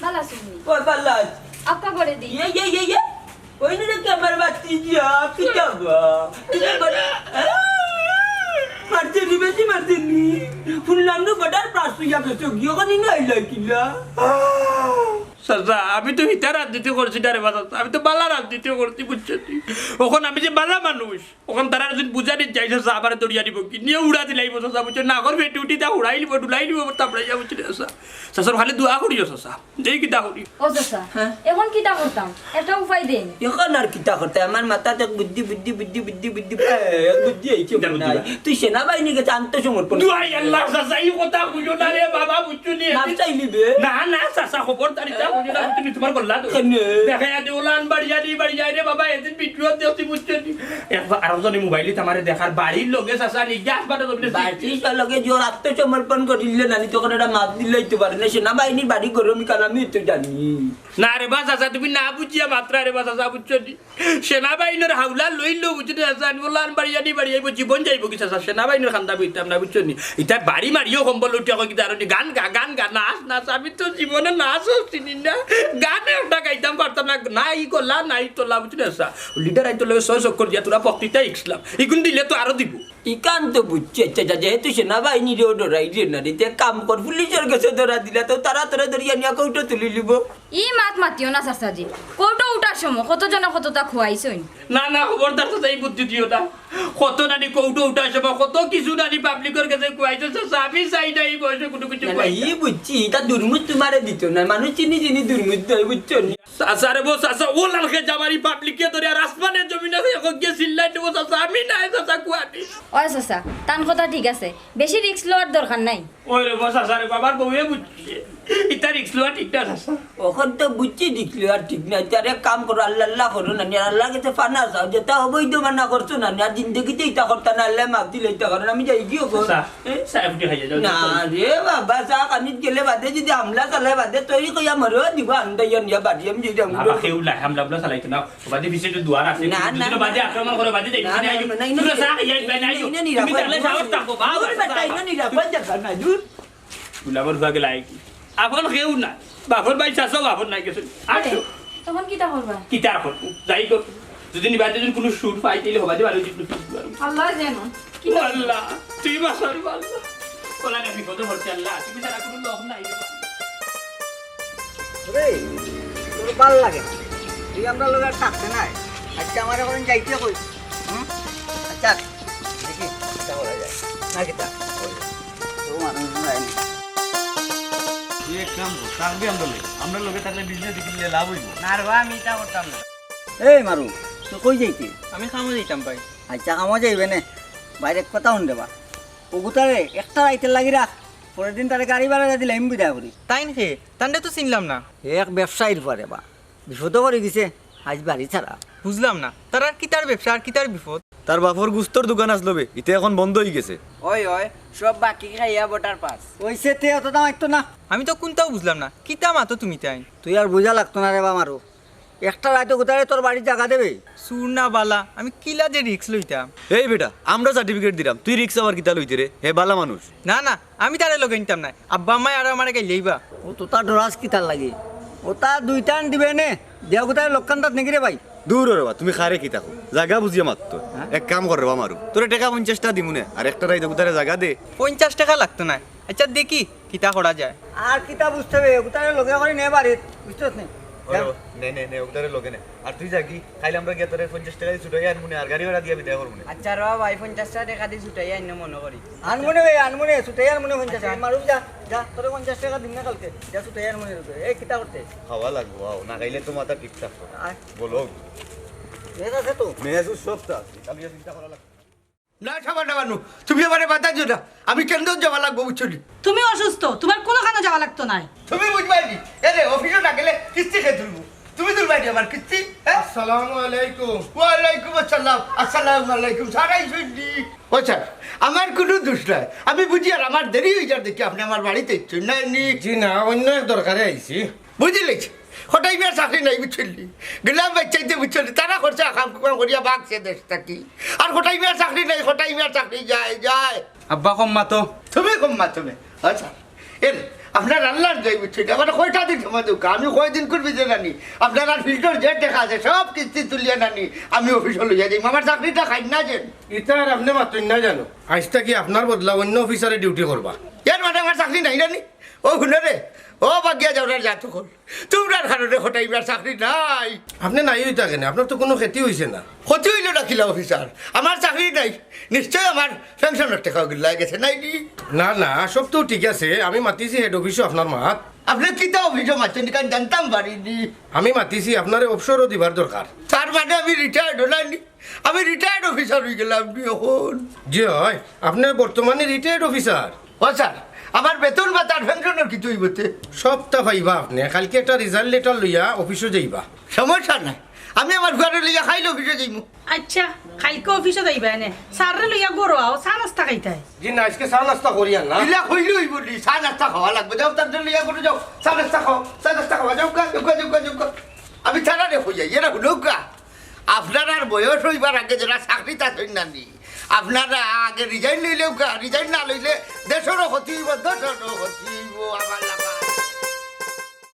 ভালা আছইন নি? ও ভালা আছি। আপা করে দি। ইয়ে, ইয়ে, ইয়ে, ইয়ে। ওই নি রে কি আমার ভাতিজা, কিতা বা? তুমি বলে, আহ, মারছে নি, বেশি মারছে নি। হুনলাম না বর্ডার পার অইয়া গেছো, গিয়া ওখানে নাই লাইকিলা। চাচা, আমি তো হিতা রাজনীতি করছি না রে বা চাচা, আমি তো বালা রাজনীতি করছি, বুঝছো নি? অখন আমি যে বালা মানুষ, অখন তারারে যদি বুঝানি যাই চাচা, আমারে দরিয়া নিবো কি? নিয়া উড়া দিলাইবো চাচা, বুঝছো? নাগর বেটি উঠি তা উড়াই নিবো, ডুলাই নিবো, তারপরে যা, বুঝছো নি চাচা? চাচার খালি দোয়া করিও চাচা, দেই কিতা করি। ও চাচা, হ্যাঁ? অখন কিতা করতাম? একটা উপায় দেইন। অখন আর কিতা করতাম? আমার মাথাত এক বুদ্ধি, বুদ্ধি, বুদ্ধি, বুদ্ধি, বুদ্ধি, এ, এক বুদ্ধি আইছে কিতা বুদ্ধি নাই? বা? তুই সেনাবাহিনীর গেছে আত্মসমর্পণ কর। দোয়াই আল্লাহ, চাচা, ই কথা কইও না রে বাবা, বুঝছো নি? মাফ চাইলি বে। না, না, চাচা, খবরদার ইতা কইও না, বুঝছো নি? তুমার গল্লা তো। কেনে? দেখা যায় ওলান বাড়ি যাই, বাড়ি যাই রে বাবা, এদিন ভিডিও দেখছি, বুঝছো নি? একবার আরো জনে মোবাইলে তো আমারে দেখার, বাড়ির লগে চাচা নি, গ্যাস বাটা জমিনে বাড়ির লগে জোর আত্মসমর্পণ করিলে না, নি তখন এটা মাফ দিলে হইতে পারে না। সেনাবাহিনীর বাড়ি গরম কাল আমি তো জানি। না রে বা চাচা, তুমি না বুঝিয়া মাতরায় রে বা চাচা, বুঝছো নি? সেনাবাহিনীর হাওলা লইলো, বুঝছো নি চাচা? আমি বললাম, বাড়ি জানি, বাড়ি যাইবো, জীবন যাইবো কি চাচা? সেনাবাহিনীর কান্দা বইতাম না, বুঝছো নি? ইতা বাড়ি মারিও কম্বল উঠিয়া কই কিতা আর নি, গান গা, গান গা, নাচ, নাচ। আমি তো জীবনে নাচও চিনি না, গানে ওটা গাইতাম পারতাম না, নাই গলা, নাই তলা, বুঝছো নি চাচা? লিডার আইতো লগে ছয় চক্কর দিয়া তোরা বক্তৃতা ইকসলাম, ইগুন দিলে তো আরো দিবো। ইখান তো বুঝছি, আচ্ছা, আচ্ছা, যেহেতু সেনাবাহিনীরেও ডরাইরে না রে, তে কাম কর, পুলিশর গেছে ধরা দিলা, তো তারা তোরে ধরিয়া নিয়া কোর্টো তুলি লিবো। ই মাত মাতিও না চাচাজি, কোর্টো উঠার সময় কত জনে কততা খুয়াইছইন। না, না, খবরদার চাচা, ই বুদ্ধি দিও না। কত নানি কোর্টো উঠার সময় কত কিছু নানি পাবলিকর গেছে খুয়াইছে চাচা, আমি চাই না ই বয়সে কুনু কিছু না, না, খুয়াইতা। ই বুঝছি, ইতা দুর্মুজ তুমারে দিতো না, মানুষ চিনি চিনি দুর্মুজ দেয়, বুঝছো নি? চাচা রে বো চাচা, ও লালকে জামারি পাবলিকে ধরে আর আসমানে জমিনে এখন গিয়ে চিল্লাই দেবো চাচা, আমি নাই চাচা, কুয়ানি। ওই চাচা, তান কথা ঠিক আছে, বেশি রিস্ক লওয়ার দরকার নাই। ওই রে বো চাচা রে, বাবার বউয়ে বুঝছে, ইতা রিস্ক লওয়া ঠিক না চাচা। অখন তো বুঝছি রিস্ক লওয়া ঠিক না, তার এক কাম করো, আল্লাহ আল্লাহ করো না, আর আল্লাহর কাছে ফানা চাও, যেটা অবৈধ মানা করছো না, আর জিন্দেগিতে ইতা করতা না, আল্লাহ মাফ দিলে ইতা করো না, আমি যাই গিয়ে করো। চাচা, এ? চাচা, ফুটি খাইয়া যাও, না যাও। রে বাবা, চা খানিত গেলে বাদে যদি হামলা চালায় বাদে, তৈরি কইয়া মরেও দিব, আন্দাইয়া নিয়া বাড়ি আমি যদি আমি বাবা, কেউ নাই, হামলা হামলা চালাইতো না। বাদে পিছে যে দুয়ার আছে, না, যদি না, বাদে না। আক্রমণ করে, বাদে যাই, না, না, আইও। না, না, তুই না, চা খাইয়া না, আইবে, না, না, আইও। না, তুমি নিরাপদ তাহলে জায়গা সাহস না। থাকো, বাবা, নিরাপদ জায়গা, নিরাপদ জায়গা না, দূর। গুলামর ফুয়াকে লাই কি? আপন কেউ না। বাপর ভাই চাচা, বাপর নাই গেছে। আসো। তখন কিতা করবা? কিতা আর করবো? যাই করবো। যদি নিবা, যদি কোনো সুর পাই, তাইলে হবা, দিবা, যদি কোনো সুর পাই। আল্লাহ জানো। কি ও আল্লাহ, তুই বাঁচাও রে আল্লাহ। ওলা না বিপদে পড়ছে আল্লাহ, তুমি ছাড়া কোনো লোক নাই রে বাবা। রে, তোর ভালা লাগে না। তুই আমরার লগে আর থাকতে নাই। আচ্ছা, আমার এখন যাইতে কই। হুম? আচ্ছা, দেখি, কিতা করা যায়। না কিতা? ওই, তো মানুষ নাই। তুই এক কাম কর, থাকবি আমরার লগে। আমরার লগে থাকলে বিজনেস করলে লাভ অইবো। না রে বা, আমি ইতা করতাম না। এই মারু, তুই কই যাইতে? আমি কামো যাইতাম ভাই। আচ্ছা, কামো যাইবে নে। বাইরে কথা হুন রে বা। অগুতারে একটা রাইতর লাগি রাখ, পরের দিন তারে গাড়ি ভাড়া দিলে আমি বিদায় করি। তাইন কে? তানরে তো চিনলাম না। হে এক ব্যবসায়ীর ফুয়া রে বা, বিপদো পড়ি গেছে, আইজ বাড়ি ছাড়া। বুঝলাম না, তার আর কিতার ব্যবসা আর কিতার বিপদ? তার বাপর গুস্তর দোকান আছলো বে, ইতা এখন বন্ধ অই গেছে। ওই, ওই, সব বাকি খাইয়া ভোটার পাস। অইছে তে অত দাম আইতো না। আমি তো কুনতাও বুঝলাম না, কিতা মাতো তুমি তাইন? তুই আর বুঝা লাগতো না রে বা মারু। একটা রাইত অগুতারে তোর বাড়ির জাগা দেবে? চুর না বালা, আমি কিলা যে রিস্ক লইতাম। এই বেটা, আমরা সার্টিফিকেট দিলাম, তুই রিস্ক আবার কিতা লইতে রে? হে বালা মানুষ। না, না, আমি তারে লগে নিতাম নায়। আব্বা আম্মায় আরো আমারে গাইল্লাইবা। ও তো তার ডরাস কিতার লাগি? ও তা দুইটান দিবে নে, দেওগুতারে লক্ষান্তাত নেগি রে ভাই। দূর রে বা, তুমি কারে কিতা কও? জাগা বুঝিয়া মাততো। হ্যাঁ? এক কাম কর রে বা মারু, তোরে টেকা পঞ্চাশটা দিমু নে, আর একটা রাইত অগুতারে জাগা দে। পঞ্চাশ টেকা লাগতো নায়। আচ্ছা, দেখি কিতা করা যায়। আর কিতা বুঝতে হবে, অগুতারে লগে করি নে বাড়িত, বুঝছস নি? নে, নে, নে, ওগুতারে লগে নে। আর তুই যা গি, কাইল আমরা গিয়া তোরে পঞ্চাশ টেকা দি ছুটাইয়া আনমুনে, আর গাড়ি ভাড়া দিয়া বিদায় করমুনে। আচ্ছা র ভাই, পঞ্চাশ টেকা দি ছুটাইয়া আনমু মনো করি। আনমুনে বে, আনমুনে, ছুটাইয়া আনমুনে পঞ্চাশ টেকা। আচ্ছা। মারুফ যা, যা, তোরে পঞ্চাশ টেকা দিমুনে কালকে। যা ছুটাইয়া আনমুনে। এ, কিতা করতে? খাওয়া লাগবো, আও, না খাইলে তো মাথা ঠিক থাকতো না। আয়। বলো। মেজ আছে তো? মেজ সবটা আছে। কালকে চিন্তা করা লাগবে। না, সাবান না বানু, তুমি আমারে বাধা দিও না। আমি কেন্দ্র যাওয়া লাগবো, বুঝছো নি? তুমি অসুস্থ, তুমার কুনুখানো যাওয়া লাগতো নায়। তুমি বুঝবায় নি? এরে, অফিসো না গেলে কিস্তি কে তুলবো? তুমি তুলবায় নি আমার কিস্তি, হ্যাঁ? আসসালামু আলাইকুম। ওয়ালাইকুম আসসালাম। আসসালামু আলাইকুম। সারাই শুনলি। ও স্যার, আমার কুনু দুষ নাই। আমি বুঝি আর আমার দেরি অই যার দেখি আপনে আমার বাড়িত আইছইন না নি? জি না, অইন্য এক দরকারে আইছি। বুঝিলিছ? কটাই মিয়ার চাকরি নাই, বুঝছইন নি? গেলাম বাইচ্চাইতে, বুঝছইন নি? তারা করছে আকাম কুকাম করিয়া বাগছে দেশ থাকি। আর কটাই মিয়ার চাকরি নাই, কটাই মিয়ার চাকরি যায়, যায়। আব্বা কম মাতো। তুমি কম মাতো নে। আচ্ছা। এর, আপনার আল্লাহর দোয়াই, বুঝছইন নি? আমার কয়টা দিন সময় দেউক্কা। আমি কয়দিন করবি যে জানি। আপনার আর ফিল্টার যে টেকা আছে, সব কিস্তি তুলিয়া নানি। আমি অফিসো লইয়া যাইমু। আমার চাকরিটা খাইন না যেন। ইতা আর আপনে মাতইন না জানো। আইজ থাকি আপনার বদলা অইন্য অফিসারে ডিউটি করবা। এর মানে আমার চাকরি নাই নানি? ও হুনো রে, ও বাগিয়া যাওরার জাত অকল, তুমরার কারণে কটাই মিয়ার চাকরি নাই। আপনে নাই অইতা কেনে? আপনার তো কুনু ক্ষতি অইছে না। ক্ষতি অইলো না কিলা অফিসার? আমার চাকরি নাই, নিশ্চয় আমার পেনশনর টেকা অগুর লাগি গেছে, নায় নি? না, না, সব তো ঠিক আছে। আমি মাতিছি হেড অফিসো আপনার মাত। আপনে কিতা অফিসো মাতছইন, কারণ জানতাম পারি নি। আমি মাতিছি, আপনারে অবসরও দিবার দরকার। তার মানে আমি রিটায়ার্ড অইলাম নি? আমি রিটায়ার্ড অফিসার অই গেলাম নি অখন? জি অয়, আপনে বর্তমানে রিটায়ার্ড অফিসার। ও স্যার, আমার বেতন ভাতা আর পেনশনর কিতা অইবো তে? সবতা পাইবা আপনে। কালকে একটা রেজাল্ট লেটার লইয়া অফিসো যাইবা। সমস্যা নাই, আমি আমার ফুয়ারে লইয়া কাইল অফিসো যাইমু। আচ্ছা, কাইলকে অফিসো যাইবায় নে। স্যাররে লইয়া ঘরো আও, চা নাস্তা খাইতায়। জি না, আইজকে চা নাস্তা করিয়ার না। ইলা কইলে অইবো নি, চা নাস্তা খাওয়া লাগবো। যাও, তারে লইয়া ঘরো যাও, চা নাস্তা খাও, চা নাস্তা খাওয়া। যাউক্কা, যাউক্কা, যাউক্কা, যাউক্কা। আমি তারারে কইয়াই, এরা হুনউক্কা। আপনারার বয়স অইবার আগে যেরা চাকরিত আছইন না নি, আপনারা আগে রিজাইন লইলেউক্কা, রিজাইন না লইলে দেশরও ক্ষতি অইবো, দেশরও ক্ষতি অইবো। আমার